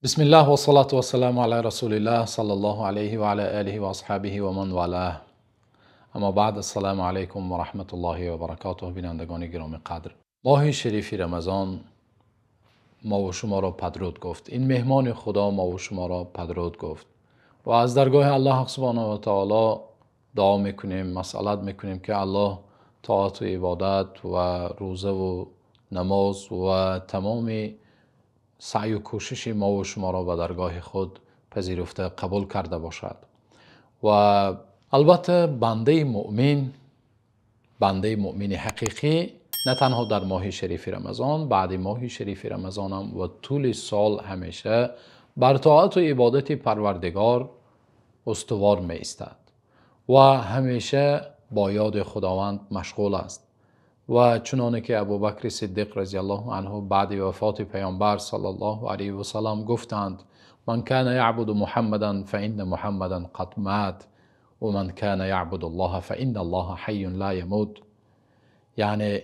بسم الله والصلاة والسلام على رسول الله صلى الله عليه وعلى آله وأصحابه ومن والاه. اما بعد، السلام علیکم و رحمت الله و برکاته. بینندگان گرامی قدر، ماه شریف رمضان ما و شما را پدرود گفت. این مهمان خدا ما و شما را پدرود گفت و از درگاه الله سبحانه و تعالی دعا میکنیم، مسئلت میکنیم که الله طاعت و عبادت و روزه و نماز و تمام سعی و کوشش ما و شما را به درگاه خود پذیرفته قبول کرده باشد. و البته بنده مؤمن، بنده مؤمن حقیقی نه تنها در ماه شریف رمضان، بعد ماه شریف رمضان هم و طول سال همیشه بر طاعت و عبادت پروردگار استوار می ایستد و همیشه با یاد خداوند مشغول است. و چنانه که ابوبکر صدیق رضی الله عنه بعد وفات پیامبر صلی الله علیه و سلم گفتند: من کان یعبد محمدا فإن محمدا قد مات و من کان یعبد الله فإن الله حی لا یموت. یعنی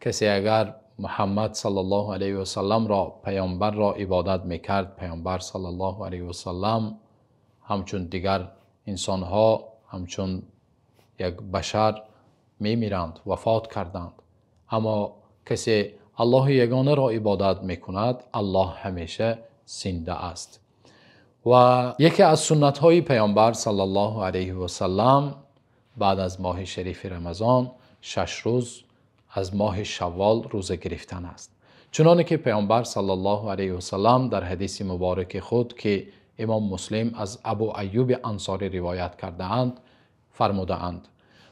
کسی اگر محمد صلی الله علیه و سلم را، پیامبر را عبادت میکرد، پیامبر صلی الله علیه و سلم همچون دیگر انسانها، همچون یک بشر میمیرند، وفات کردند. اما کسی الله یگانه را عبادت میکند، الله همیشه زنده است. و یکی از سنت های پیامبر صلی الله علیه و سلم بعد از ماه شریف رمضان 6 روز از ماه شوال روزه گرفتن است. چنانه که پیامبر صلی الله علیه و سلم در حدیث مبارک خود که امام مسلم از ابو ایوب انصاری روایت کرده اند فرموده اند: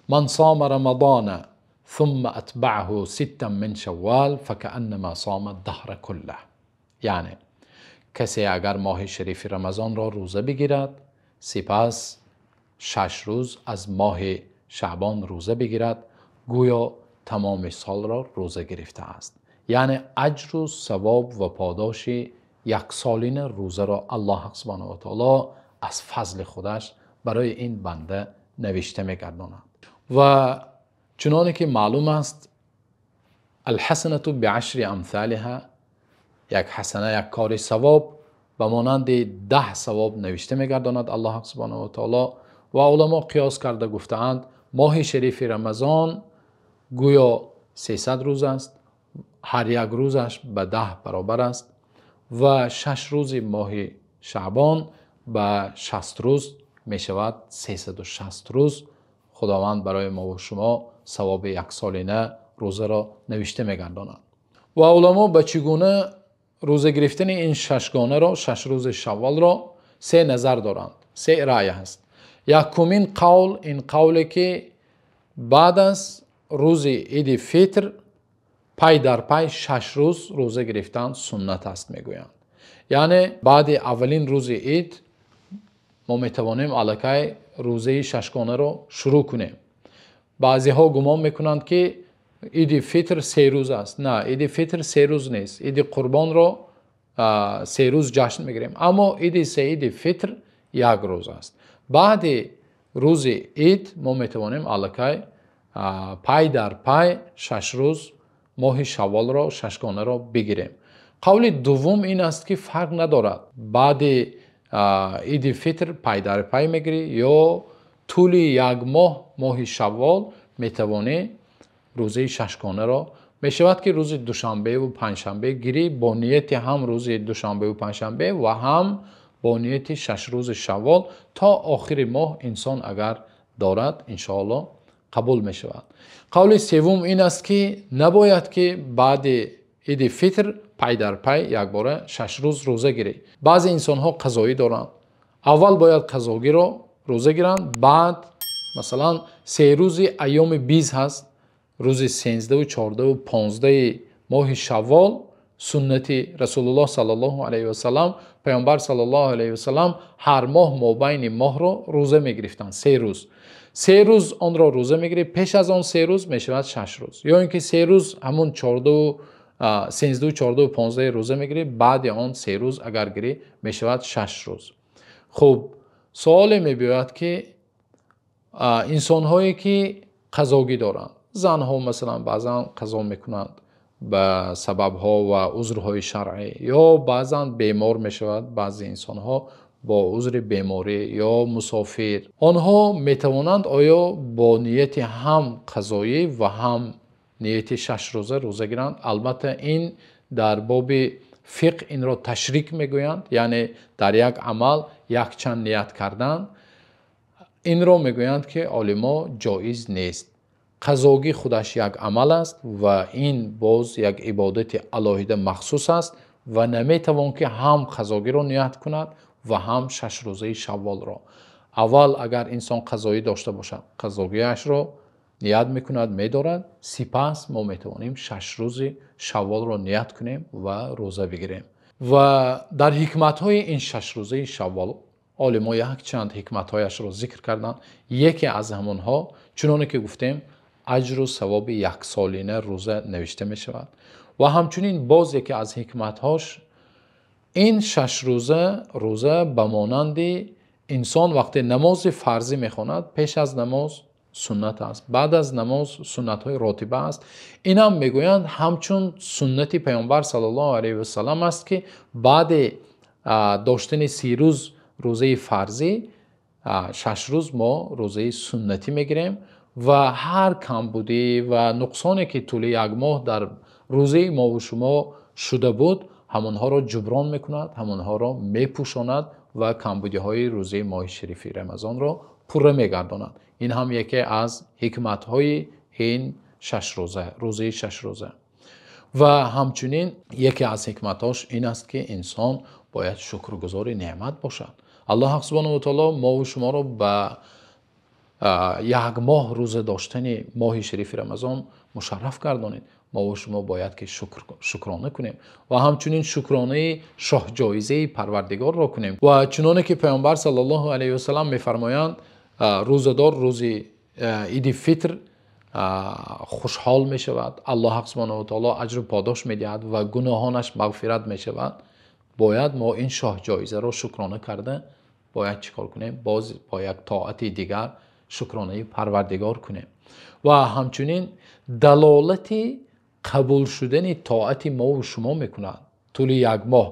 من صام رمضان ثم اتبعه ستا من شوال فكأنما صام الدهر كله. یعنی کسی اگر ماه شریف رمضان را روزه بگیرد، سپس 6 روز از ماه شعبان روزه بگیرد، گویا تمام سال را روزه گرفته است. یعنی اجر و ثواب و پاداش یک سالین روزه را الله سبحانه و تعالی از فضل خودش برای این بنده نوشته می‌گرداند. و چنانه که معلوم است، الحسنة بعشر امثالها، یک حسنه، یک کار ثواب به مانند 10 ثواب نوشته می‌گرداند الله سبحانه و تعالی. و علما قیاس کرده گفتند ماه شریف رمضان گویا 300 روز است، هر یک روزش به 10 برابر است و 6 روز ماه شعبان به 60 روز می شود 360 روز. خداوند برای ما و شما ثواب یک سالینه روزه را نوشته می‌گرداند. و علما به چگونه روزه گرفتن این ششگانه را، 6 روز شوال را، 3 نظر دارند، 3 رأی هست. یکمین قول این قوله که بعد از روز عید فطر پای در پای 6 روز روزه گرفتن سنت است میگویند. یعنی بعد اولین روز عید ما میتوانیم الکی روزه ششگانه را شروع کنیم. بعضی ها گمان میکنند که عید فطر 3 روز است. نه، عید فطر 3 روز نیست. عید قربان را 3 روز جشن میگیریم، اما عید سعید فطر 1 روز است. بعد روز عید ما میتوانیم الکی پای در پای 6 روز ماه شوال را، ششگانه را بگیریم. قول دوم این است که فرق ندارد، بعد عید فطر پای در پای میگیری یا طول یک ماه، ماه شوال، میتوانی روزه ششگانه را، میشود که روز دوشنبه و پنجشنبه گیری با نیت هم روز دوشنبه و پنجشنبه و هم با نیت 6 روز شوال تا آخر ماه انسان اگر دارد انشاءالله قبول می شود. قول سوم این است که نباید که بعد عید فطر پای در پای یک باره 6 روز روزه گیری. بعضی انسان ها قضایی دارند، اول باید قضاگی را روزه گیرند، بعد مثلا 3 روز ایام بیز هست، روز 13 و 14 و 15 ماه شوال، سنت رسول الله صلی الله علیه و سلم، پیامبر صلی الله علیه و سلم هر ماه مابین ماه را روزه می گرفتند. 3 روز، 3 روز آن را روزه میگیری، پیش از آن 3 روز میشود 6 روز، یا اینکه 3 روز همون 14 و 13 و 14 و 15 روزه میگیری، بعد آن 3 روز اگر گیری میشود 6 روز. خب سوال میبیاید که انسان هایی که قضاگی دارند، زنها مثلا بعضا قضا میکنند ба сабабҳо ва узрҳои шаръӣ, ё баъзан бемор мешавад. Баъзе инсонҳо бо узри беморӣ ё мусофир, онҳо метавонанд оё бо нияти ҳам қазоӣ ва ҳам нияти 6 рӯза рӯза гиранд? Албатта ин дар боби фиқҳ инро ташрик мегӯянд, яъне дар як амал якчанд ният кардан. Инро мегӯянд ки олимо ҷоиз нест. Қазогӣ худаш як амал аст ва ин боз як ибодати алоҳида махсус аст ва наметавон ки ҳам қазогиро ният кунад ва ҳам 6 рӯзаи шавволро. Аввал агар инсон қазоӣ дошта бошад, қазогиашро ният мекунад, медорад, сипас мо метавонем 6 рӯзи шавволро ният кунем ва рӯза бигирем. Ва дар ҳикматҳои ин 6 рӯзаи шаввол олимо якчанд ҳикматҳояшро зикр карданд. Яке аз ҳамонҳо, чуноне ки гуфтем, аҷру савоби яксолина рӯза навишта мешавад. Ва ҳамчунин боз яке аз ҳикматҳош ин 6 рӯза, рӯза ба монанди инсон вақте намози фарзӣ мехонад, пеш аз намоз суннат аст, баъд аз намоз суннатҳои ротиба аст. Инам мегӯянд ҳамчун суннати Пайғамбар саллаллоҳу алайҳи васаллам аст, ки баъди доштани 30 рӯз рӯзаи фарзӣ, 6 рӯз мо рӯзаи суннатӣ мегирем ва ҳар камбудӣ ва нуқсоне ки тӯли як моҳ дар рӯзаи мо ва шумо шуда буд, ҳамонҳоро ҷуброн мекунад, ҳамонҳоро мепӯшонад ва камбудиҳои рӯзаи моҳи шарифи Рамазонро пурра мегардонад. Ин ҳам яке аз ҳикматҳои ин 6 рӯза, рӯзаи 6 рӯза. Ва ҳамчунин яке аз ҳикматҳош ин аст, ки инсон бояд шукргузори неъмат бошад. Аллоҳ субҳонаҳу ва таоло мо ва шуморо ба як моҳ рӯза доштани моҳи шарифи Рамазон мушарраф гардонид. Мо ва шумо бояд ки шукрона кунем ва ҳамчунин шукронаи шоҳҷоизаи Парвардигорро кунем. Ва чуноне ки Пайғамбар саллаллоҳу алайҳи васаллам мефармоянд, рӯзадор рӯзи иди фитр хушҳол мешавад, Аллоҳ субҳонаҳу ва таоло аҷру подош медиҳад ва гуноҳонаш мағфират мешавад. Бояд мо ин шоҳҷоизаро шукрона карда бояд чӣ кор кунем? Боз бо як тоати дигар шукронаи Парвардигор кунем. Ва ҳамчунин далолати қабул шудани тоати мо ва шумо мекунад тӯли як моҳ.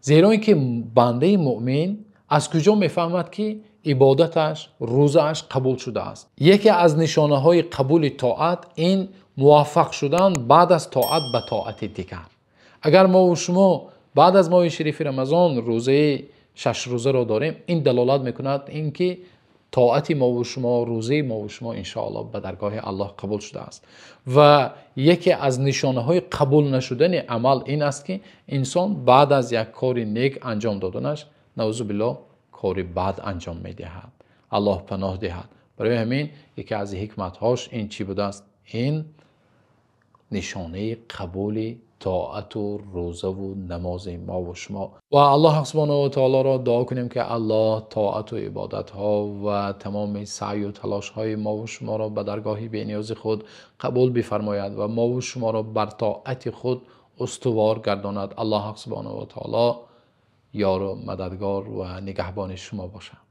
Зеро ин ки бандаи муъмин аз куҷо мефаҳмад, ки ибодаташ, рӯзааш қабул шудааст? Яке аз нишонаҳои қабули тоат ин муваффақ шудан баъд аз тоат ба тоати дигар. Агар мо ва шумо баъд аз моҳи шарифи Рамазон рӯзаи 6 рӯзаро дорем, ин далолат мекунад ин ки тоати мо ва шумо, рӯзаи мо ва шумо иншоаллоҳ ба даргоҳи Аллоҳ қабул шудааст. Ва яке аз нишонаҳои қабул нашудани амал ин аст, ки инсон баъд аз як кори нек анҷом доданаш, наузу биллоҳ, кори бад анҷом медиҳад. Аллоҳ паноҳ диҳад. Барои ҳамин яке аз ҳикматҳош ин чӣ будааст? Ин нишонаи қабули тоату рӯзаву намози мо ва шумо. Ва Аллоҳ субҳонаҳу ва таолоро дуо кунем, ки Аллоҳ тоату ибодатҳо ва тамоми саъю талошҳои мо ва шуморо ба даргоҳи бениёзи худ қабул бифармояд ва мо ва шуморо бар тоати худ устувор гардонад. Аллоҳ субҳонаҳу ва таоло ёру мададгор ва нигаҳбони шумо бошад.